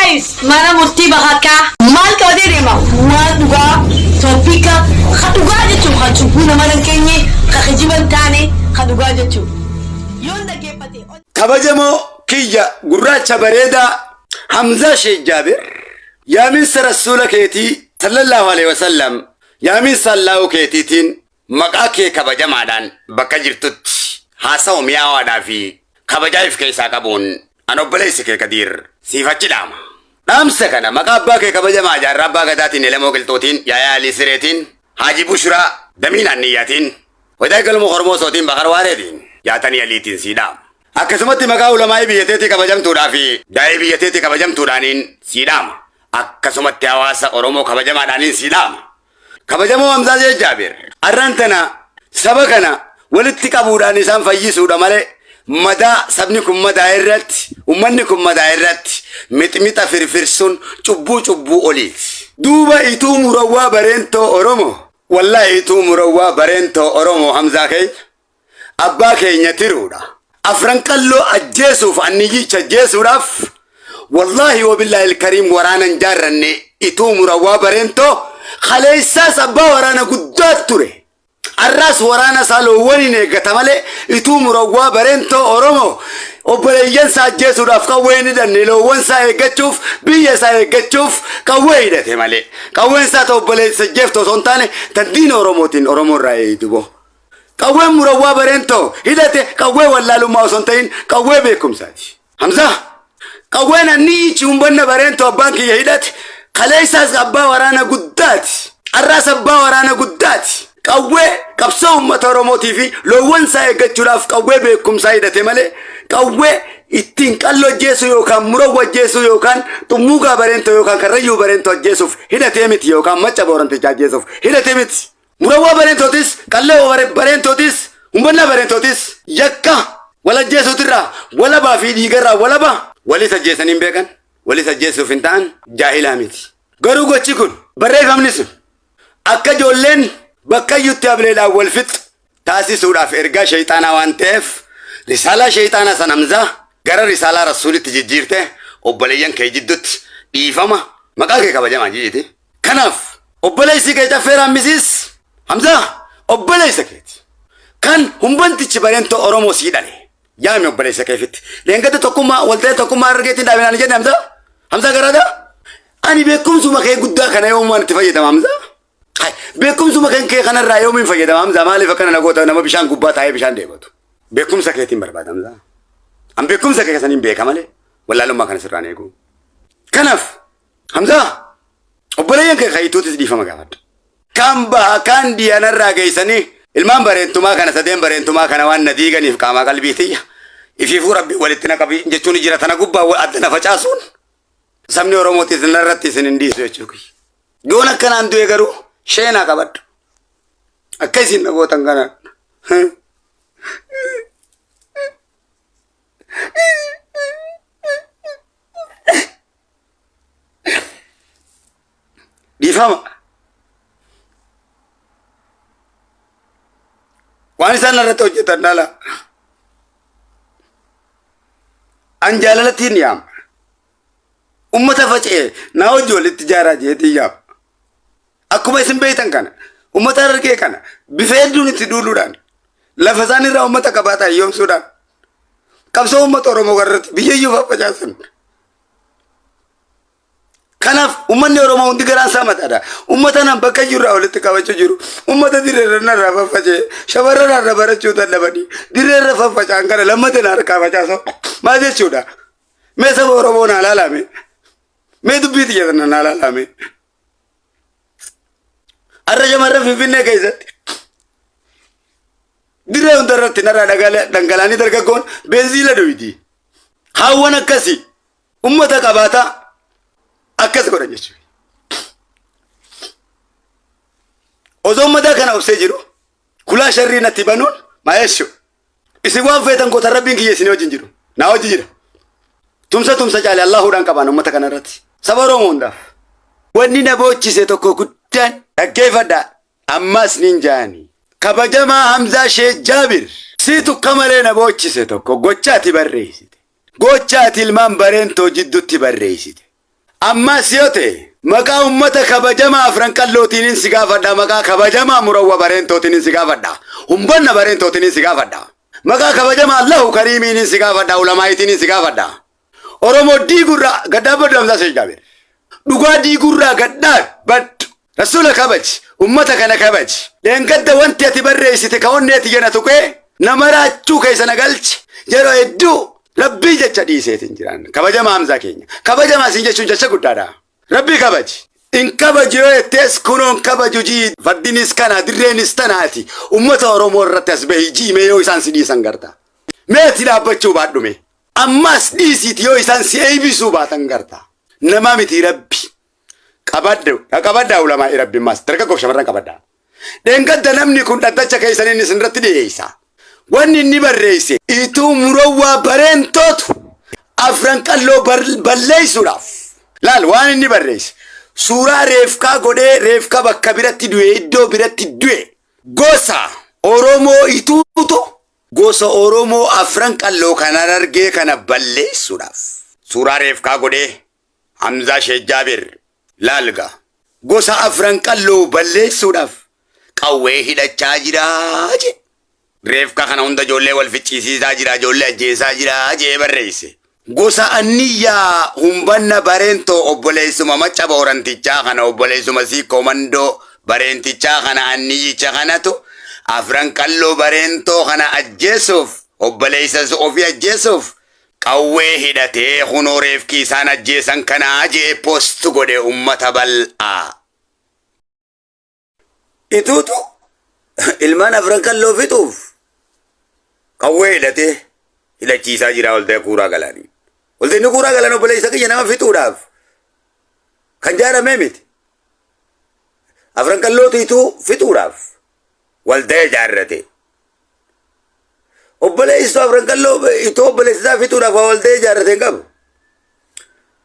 Guys, mana murtii bakakkaa maal qabatee deema? Waan dhugaa, topic ka dhugaa jechuun kan cubbuu nama hin keenye, ka kijiba hin taane, ka dhugaa jechuun. Yoon dhaggeeffate. Kabajamoo kiyya gurraacha bareedaa Hamzaa Sheek Jaabir, yaaminsa Rasuula keetii sallallahu alaihi wasallam, yaaminsa Allaahu keetiitiin maqaa kee kabajamaadhaan bakka jirtutti haasawa mi'aawaadhaa fi kabajaa if keessaa qabuun an obboleessi kee Kadiir siif achi dhaama. Dhaamsa kana maqaa abbaa kee kabajamaa Jaarraa Abbaa Gadaatiin, Elemoo Qilxuutiin, Yaayaa Alii Sireetiin, Haaji Bushraa Damiin Anniyyaatiin, Wadaa Galmoo Hormoosootiin, Bakar Waareetiin, Jaatanii Aliitiin sii dhaama. Akkasumatti maqaa ulamaa'ii biyya teetii kabajamtuudhaa fi daa'ii biyya teetii kabajamtuudhaaniin sii dhaama. Akkasumatti hawaasa Oromoo kabajamaadhaaniin sii dhaama. Kabajamoo Hamzaa Sheek Jaabir, arraan tana saba kana walitti qabuudhaan isaan fayyisuudha malee madaa sabni kun madaa irratti, ummanni kun madaa irratti mixmixa firfirsuun cubbuu cubbuu oliiti. Duuba ituu murawwaa bareentoo Oromoo, wallaahi ituu murawwaa bareentoo Oromoo Hamzaa keenya abbaa keenya tiruudha. Afran Qalloo ajjeesuuf, anniyyicha ajjeesuudhaaf, wallaahi wabillaahi ilkariim waraanan jaarranne. Ituu Murawwaa Bareentoo kaleessaas abbaa waraana guddaa ture. Arraas waraana isaa loowwaniin eeggata malee Ituu Murawwaa Bareentoo Oromoo obboleeyyan isaa ajjeesuudhaaf qawwee hin hidhanne. Loowwan isaa eeggachuuf, biyya isaa eeggachuuf qawwee hidhate malee qawween isaa ta obboleessa ajjeeftu osoo hin taane tan diina Oromootiin Oromoo irraa eeydu boo. Qawween Murawwaa Bareentoo hidhate qawwee wallaalummaa osoo hin ta'in qawwee beekumsaati. Hamzaa, qawween anniyyichi humbanna Bareentoo abbaan kiyya hidhate kaleessaas abbaa waraana guddaati. Arraas abbaa waraana guddaati. Qawwee qabsoo uummata Oromootii fi loowwan isaa eeggachuudhaaf qawwee beekumsaa hidhate malee qawwee ittiin qalloo ajjeesuu yookaan murawwa ajjeesuu yookaan xummuugaa Bareentoo yookaan karrayyuu Bareentoo ajjeesuuf hidhatee miti, yookaan macca boorantichaa ajjeesuuf hidhatee miti. Murawwaa Bareentootis, Qalloo Bareentootis, Humbannaa Bareentootis yakka wal ajjeesuutirraa walabaa fi dhiigarraa walaba. Walis ajjeesanii hin beekan, walis ajjeesuuf hin ta'an, jaahilaa miti. Garuu gochi kun, barreeffamni sun akka ijoolleen bakka iyyutti ableedhaan wal fixxu taasisuudhaaf ergaa sheeyxaanaa waan ta'eef, risaalaa sheeyxaanaa san Hamzaa gara risaalaa Rasuulitti jijjiirte obboleeyyan kee jiddutti dhiifama maqaa kee kabajamaa ji'iti. Kanaaf obboleessi kee Caffee Raammisiis, Hamzaa, obboleessa keeti. Kan humbantichi Bareentoo Oromoo sii dhale. Yaami obboleessa keefitti. Leengadda tokkummaa walta'ee tokkummaa Harargeetti hin dhaabinaan hin jenne Hamzaa? Hamzaa Garaadaa? Ani beekumsuma kee guddaa kana yoomumaan itti fayyadama, Hamzaa? Hai, beekumsuma kan kee kanarraa yoomiin fayyadama, Hamzaa? Maaliif akkana na goota, nama bishaan gubbaa taa'ee bishaan dheebotu? Beekumsa keetiin barbaada, Hamzaa. An beekumsa kee saniin beeka malee wallaalummaa kana sirraan eegu. Kanaaf Hamzaa, obboleeyyan kee kayituutis dhiifama gaafadha. Kan baha kan diyanarraa geessanii ilmaan Bareentumaa kana sadeen Bareentumaa kana waan na diiganiif qaamaa qalbii tiyya ifiifuu Rabbi walitti na qabi jechuun jira. Tana gubbaa adda na facaasuun sabni Oromootis narratti isin hin dhiisu jechuu kiyya. Yoon akkanaan du'e garuu sheenaa qabadhu. Akka isin na gootan kanaan. Dhiifama. Waan isaan irratti hojjetan dhala. An jaalalatiin yaama. Ummata faca'e naa hojii walitti ijaaraa jeetiin yaama. Akkuma isin beektan kana ummata Harargee kana bifa hedduun itti duuluudhaan lafa isaan irraa ummata qabaataa hiyyoomsuudhaan qabsoo ummata Oromoo irratti biyya iyyuu faffacaasan. Kanaaf uummanni Oromoo hundi garaan isaa mataadha. Uummata nan bakka jirraa walitti qabachuu jiru. Uummata dirreerra narraa faffaca'e, shamarran irra barachuu dadhabanii dirreerra faffaca'an kana lammata na harkaa facaasoo maal jechuudha? Mee saba Oromoo naa laalame. Mee dubbii tiyya tana naa laalame. Har'a shamarran Finfinnee keessatti dirree hundarratti narraa dhangalaanii dargaggoon beenziila dhoyti. Haawwan akkasii ummata qabaataa akkas godhan jechuudha. Osoo ummata kana obsee jiru kulaa sharrii natti banuun maa jechuudha? Isin waan feetan gootan, Rabbiin kiyya isin wajjin jiru. Naa wajji jira. Tumsa tumsa caale Allaahuudhaan qabaan ummata kana irratti. Saba Oromoo hundaaf. Wanni na boochise tokko guddaan dhaggeeffadhaa. Ammas nin jaani. Kabajamaa Hamzaa Sheek Jaabir. Siitu akka malee na boochise tokko gocha ati barreessite. Gocha ati ilmaan Bareentoo jidduutti barreessite. Ammas yoo ta'e maqaa ummata kabajamaa Afran Qallootiinin si gaafadha, maqaa kabajamaa Murawwa Bareentootiinin si gaafadha, Humbanna Bareentootiinin si gaafadha, maqaa kabajamaa Allahu Kariimiinin si gaafadha, ulamaa'iitiinin si gaafadha. Oromoo diigurraa gad dhaabbadhu Hamzaa Sheekh Jaabir. Dhugaa diigurraa gad dhaabbadhu. Rasuula kabaji, ummata kana kabaji. Dheengadda wanti ati barreessite ka onnee tiyya na tuqee nama raachuu keessa na galche yeroo hedduu Rabbii jecha dhiiseetiin jiraan. Kabajamaa Hamzaa keenya. Kabajamaa siin jechuun jecha guddaadha. Rabbii kabaji. In kabaju yoo jettees kunoon kabaju jii fardinis kana dirreenis tanaati. Ummata Oromoo irratti as bahi jii mee yoo isaan si dhiisan garta. Mee ati dhaabbachuu baadhu mee. Ammas dhiisiiti yoo isaan si eeybisuu baatan garta. Nama miti Rabbi. Qabadhu qabadhaa ulamaa'i Rabbi ammas dargaggoof shamarran qabadhaa. Dheengadda namni kun dhaddacha keessan inni isin irratti dhiyeessa. Wanni inni barreesse ituu murowwaa bareentootu Afran Qalloo balleessuudhaaf. Laal waan inni barreesse. Suuraa reefkaa godhee reefka bakka biratti du'e iddoo biratti du'e gosa Oromoo ituutu gosa Oromoo Afran Qalloo kan Harargee kana balleessuudhaaf. Suuraa reefkaa godhee Hamzaa Sheek Jaabir laalga gosa Afran Qalloo balleessuudhaaf qawwee hidhachaa jira jee. Reefka kana hunda ijoollee wal ficciisiisaa jira, ijoollee ajjeesaa jira jee barreesse. Gosa Anniyyaa Humbanna Bareentoo obboleessuma Macca Boorantichaa kana obboleessuma Siikkoo Mandoo Bareentichaa kana Anniyyicha kanatu Afran Qalloo Bareentoo kana ajjeesuuf obboleessa ofii ajjeesuuf qawwee hidhatee kunoo reefki isaan ajjeesan kanaa jee post godhe ummata bal'aa. Ituutu ilmaan Afran Qalloo fixuuf qawwee hidhatee hidhachiisaa jira waltee kuuraa galaanii. Waltee inni kuuraa galaan obboleessa kiyya nama fixuudhaaf kan jaaramee miti. Afran Qallootu ituu fixuudhaaf waltee ijaarrate. Obboleessu Afran Qalloo ituu obboleessa isaa fixuudhaaf waa waltee ijaarrate hin qabu.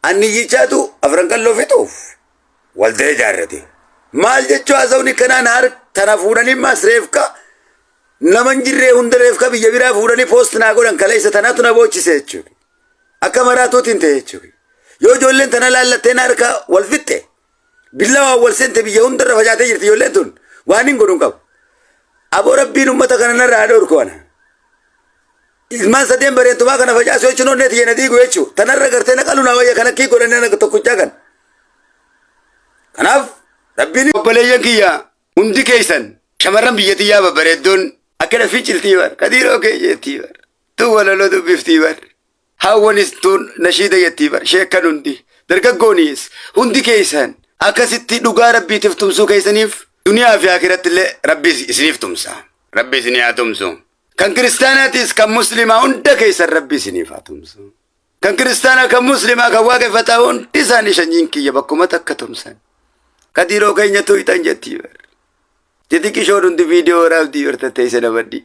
Anniyyichaatu Afran Qalloo fixuuf waltee ijaarrate. Maal jechuu haasawni kanaan har tana fuudhanii maas reefka nama hin jirree hunda reefka biyya biraa fuudhanii poost naa godhan kaleessa tanaatu na boochise jechuudha. Akka maraatuutiin ta'e jechuudha. Yoo ijoolleen tana laallattee na harka wal fixxe billawaan wal seente biyya hundarra facaatee jirti ijoolleen tun waan hin godhu hin qabu. Aboo Rabbiin uummata kana narraa haa dhorku ana. Ilmaan sadeen bareentumaa kana facaasuu jechuun onnee tiyya na diigu jechuu. Tanarra gartee na qalu na wayya kan akkii godhanii na tokkichaa kan. Kanaaf Rabbiin obboleeyyan kiyya hundi keessan shamarran biyya tiyyaa babbareeddoon akka dafii ciltii bar kadiiroo kee jettii bar tun walaloo dubbiftii bar Haawwanis tun nashiida jettii bar sheekkan hundi dargaggoonis hundi keessan akkasitti dhugaa Rabbiitiif tumsuu keessaniif duniyaa fi akiratti illee Rabbi isiniif tumsa. Rabbi isinii haa tumsu. Kan kiristaanaatis kan muslimaa hunda keessan Rabbi isiniif haa tumsu. Kan kiristaanaa kan muslimaa kan waaqeffataa hundi isaanii shanyiin kiyya bakkuma takka tumsan. Kadiiroo keenya tuyxan jettii bar. Xixiqishoon hundi viidiyoo waraabdii bar tatteessa dabaddi.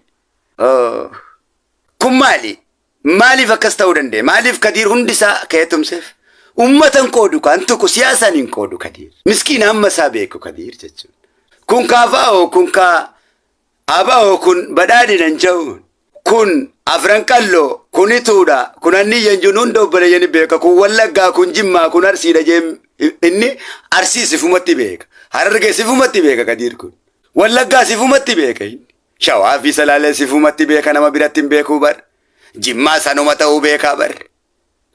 Kun maali? Maaliif akkas ta'uu danda'e? Maaliif Kadiir hundi isaa ka'ee tumseef? Uummata hin qoodu kan tuqu siyaasaan hin qoodu Kadiir. Miskiina hamma isaa beeku Kadiir jechuudha. Kun kaafa'oo kun kaa aba'oo kun badhaadhina hin ja'uun. Kun Afran Qalloo kun Ituudha kun Anniyyan jiru hunda obboleeyyan beeka kun Wallaggaa kun Jimmaa kun Arsiidha jee inni Arsii sifumatti beeka. Harargee sifumatti beeka Kadiir kun. Wallaggaa sifumatti beeka inni. Shawaa fi Salaalee sifumatti beeka nama biratti hin beekuu bar. Jimmaa sanuma ta'uu beekaa bar.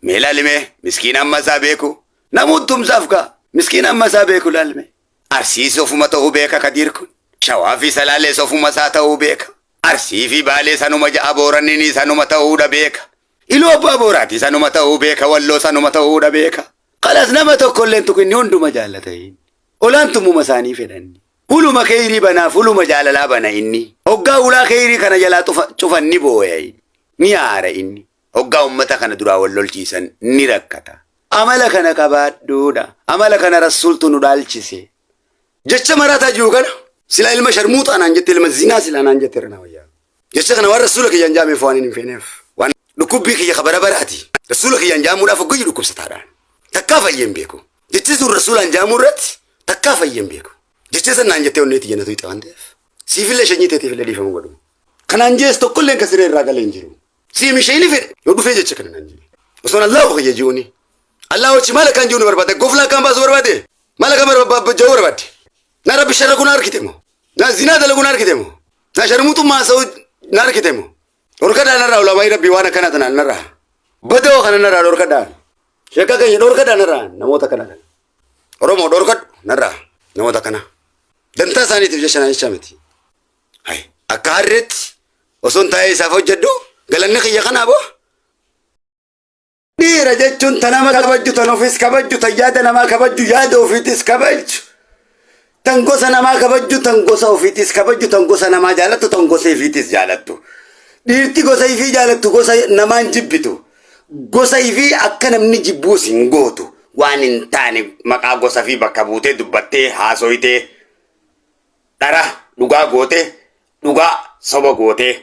Mee laalime miskiina amma isaa beeku. Namuun tumsaaf kaa miskiina amma isaa beeku laalime. Arsiis ofuma ta'uu beeka Kadiir kun. Shawaa fi Salaalees ofuma isaa ta'uu beeka. Arsii fi Baalee sanuma ja'a Booranni sanuma ta'uudha beeka. Iluu Abbaa Booraati sanuma ta'uu beeka Walloo sanuma ta'uudha beeka. Kalas nama tokkolleen tuqinni hunduma jaallata inni. Olaantummuma isaanii fedhanni. Huluma keeyrii banaaf huluma jaalalaa bana inni. Hoggaa hulaa keeyrii kana jalaa cufan ni booya inni. Ni aara inni. Hoggaa ummata kana duraa wal lolchiisan ni rakkata. Amala kana qabaadhuudha. Amala kana Rassuultu nu dhaalchise. Jecha maraataa jiru kana sila ilma sharmuuxaa naan jette ilma zinaa sila naan jette irra na wayyaa. Jecha kana waan Rassuula kiyyaan jaameef waan hin feeneef. Waan dhukkubbii kiyya ka bara baraati. Rassuula kiyyaan jaamuudhaaf hoggayyuu dhukkubsataadhaan. Takkaa fayyee hin beeku. Jechi sun Rasuulaan jaamuu irratti takkaa fayyee hin beeku. Jecha san naan jettee onnee tiyya na tuyxe waan ta'eef. Siifillee shanyii teetiifillee dhiifama godhu. Kanaan jees tokkolleen ka siree irraa galee hin jiru. Siim ishee ni fedhe yoo dhufee jecha kana naan jedhe. Osoon Allahu kiyya ji'uuni. Allah hochi maal akkaan jiru nu barbaade? Goflaa akkaan baasuu barbaade? Maal akkaan jiru barbaade? Na Rabbi sharra kun argite moo? Na zinaa dalagu na argite moo? Na sharmuuxummaa haasa'uu na argite moo? Dhorkadhaa narraa, ulamaa'ii Rabbii, waan akkanaa tanaan narraa. Badoo kana narraa dhorkadhaa. Sheekka keenya dhorkadhaa narraa namoota kana kana. Oromoo, dhorkadhu narraa namoota kana. Dantaa isaaniitiif jecha naa jecha miti. Hai, akka harreetti osoo hin taa'ee isaaf hojjedhu, galanni kiyya kanaa boo. Dhiira jechuun ta nama kabajju, tan ofiis kabajju, tan yaada namaa kabajju, yaada ofiitis kabajju. Tan gosa namaa kabajju, tan gosa ofiitis kabajju, tan gosa namaa jaalattu, tan gosa ofiitis jaalattu. Dhiirti gosa ifii jaalattu gosa namaan jibbitu. Gosa ifii akka namni jibbuus hin gootu. Waan hin taane maqaa gosa fi bakka buutee dubbattee haasoyitee, dhara dhugaa gootee, dhugaa soba gootee.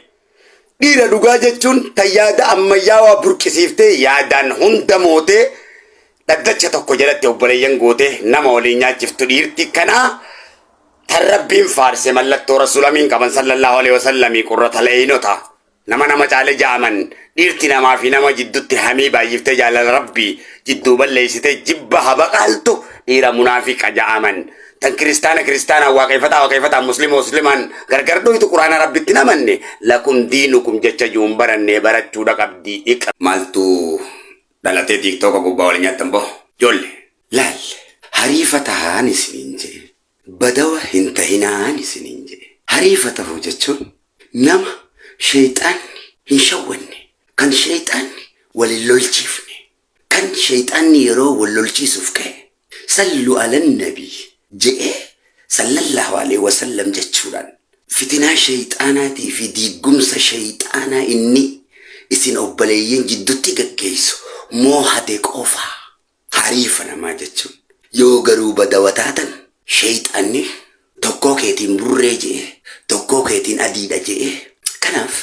Dhiira dhugaa jechuun tan yaada ammayyaawaa burqisiiftee, yaadaan hunda mootee, dhaddacha tokko jalatti obboleeyyan gootee nama waliin nyaachiftu. Dhiirti kanaa tan Rabbiin faarse, mallattoo Rasuulamiin qaban sallallahu alaihi wasallamii, qurrata leeyinota nama nama caale ja'aman. Dhiirti namaa fi nama jiddutti hamii baay'iftee jaalala Rabbii jidduu balleessitee jibba habaqaaltu dhiira munaafiqa ja'aman. Tan kiristaana kiristaanaan, waaqeffataa waaqeffataan, muslima muslimaan gargar dhoytu, Quraana Rabbitti namanne, lakum diinukum jecha juun barannee barachuudha qabdi. Iqa maaltu dhalatee TikToka gubbaa wal nyaattan boo joolle? Laal, hariifa tahaan isiniin jedhe, badawa hin tahinaan isiniin jedhe. Hariifa tahuu jechuun nama sheeyxaanni hin shawwanne, kan sheeyxaanni wal hin lolchiifne, kan sheeyxaanni yeroo wal lolchiisuuf ka'e sallu alan nabii je'ee, sallallahu alaihi wasallam jechuudhaan fitinaa sheeyxaanaatii fi diiggumsa sheeyxaanaa inni isin obboleeyyan jiddutti gaggeessu moohate qofa hariifa namaa jechuun. Yoo garuu badawa taatan, sheeyxaanni tokkoo keetiin burree je'e, tokkoo keetiin adiidha je'e. Kanaaf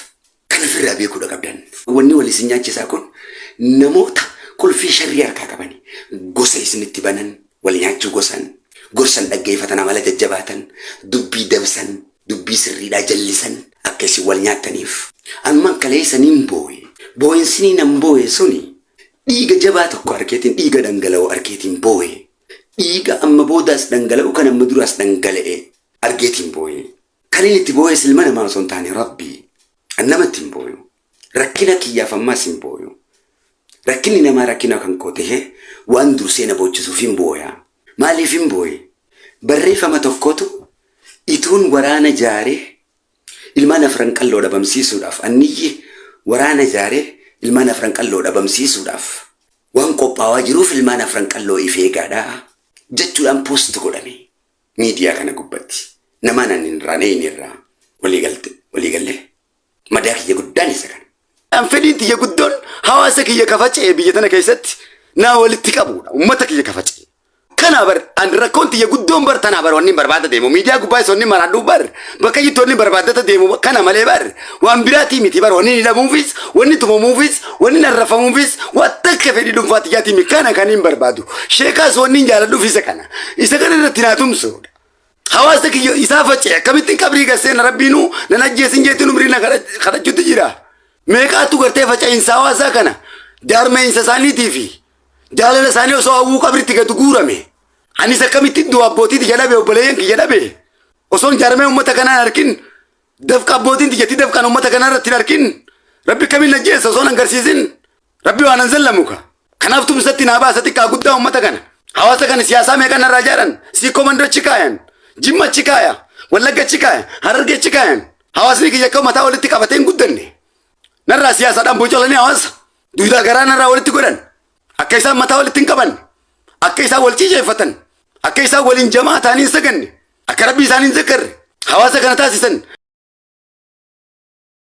kan ofirraa beekuudha qabdan. Wanni wal isin nyaachisaa kun namoota qulfii sharrii harkaa qabani. Gosa isinitti banan, wal nyaachuu gosan, gorsan dhaggeeffatan, amala jajjabaatan, dubbii dabsan, dubbii sirriidhaa jallisan akka isin wal nyaattaniif. Amman kaleessaniin booye. Boo'insinii nan booye suni dhiiga jabaa tokko arkeetiin, dhiiga dhangala'u arkeetiin booye. Dhiiga amma boodaas dhangala'u, kan amma duraas dhangala'e argeetiin booye. Kan inni itti booyes ilma namaa osoo hin taane Rabbii. An namatti hin booyu. Rakkina kiyyaaf ammaas hin booyu. Rakkinni namaa rakkina kan koo tahee waan dursee na boochisuuf hin booya. Maaliif hin booye? Barreeffama tokkotu ituun waraana jaaree ilmaan Afran Qalloo dhabamsiisuudhaaf, anniyyi waraana jaaree ilmaan Afran Qalloo dhabamsiisuudhaaf waan qophaawaa jiruuf ilmaan Afran Qalloo if eegaadha jechuudhaan post godhame miidiyaa kana gubbatti. Namaan ani irraa neeyni irraa waliigalte waliigallee madaa kiyya guddaan isa kana. An fedhiin tiyya guddoon hawaasa kiyya kafaca'e biyya tana keessatti naa walitti qabuudha. Uummata kiyya kafaca'e. Kana bar an rakkoon tiyya guddoon bar tanaa bar, wanni barbaada deemu miidiyaa gubbaa isa wanni maraadhu bar, bakka jirtu wanni barbaadata deemu kana malee bar waan biraatii miti. Bar wanni hidhamuufis, wanni tumamuufis, wanni narrafamuufis waan takka fedhii dhuunfaa tiyyaatii miti. Kana kan hin barbaadu. Sheekaas wanni hin jaaladhuuf isa kana. Isa kana irratti naa tumsuudha. Hawaasa kiyya isaa faca'e akkamittiin qabrii gasseen Rabbiinuu nan ajjeesin jeettiin umrii na kadhachuutti jira. Meeqaatu gartee faca'iinsa hawaasaa kana, jaarmeensa isaaniitii fi jaalala isaanii osoo hawwuu qabritti gad guurame. Anis akkamittiin du'a abbootii tiyya dhabe, obboleeyyan kiyya dhabe. Osoon jaarmee uummata kanaa hin arkin, dafqa abbootiin tiyyatti dafqan uummata kanaa irratti hin arkin. Rabbi kamiin ajjeessa osoo hin agarsiisin? Rabbi waan anzallamu ka. Kanaaf tumsatti naa baasa xiqqaa guddaa uummata kana. Hawaasa kana siyaasaa meeqan narraa ijaaran? Siikoo Mandoo achi kaayan. Jimma achi kaaya. Wallagga achi kaaya. Harargee achi kaayan. Hawaasni kiyya akka mataa walitti qabatee hin guddanne. Narraa siyaasaadhaan bocolanii hawaasa. Duudaa garaa narraa walitti godhan. Akka isaan mataa walitti hin qabanne. Akka isaan wal ciiceeffatan. Akka isaan waliin jamaa ta'anii hin saganne. Akka Rabbi isaanii hin zakkarre. Hawaasa kana taasisan.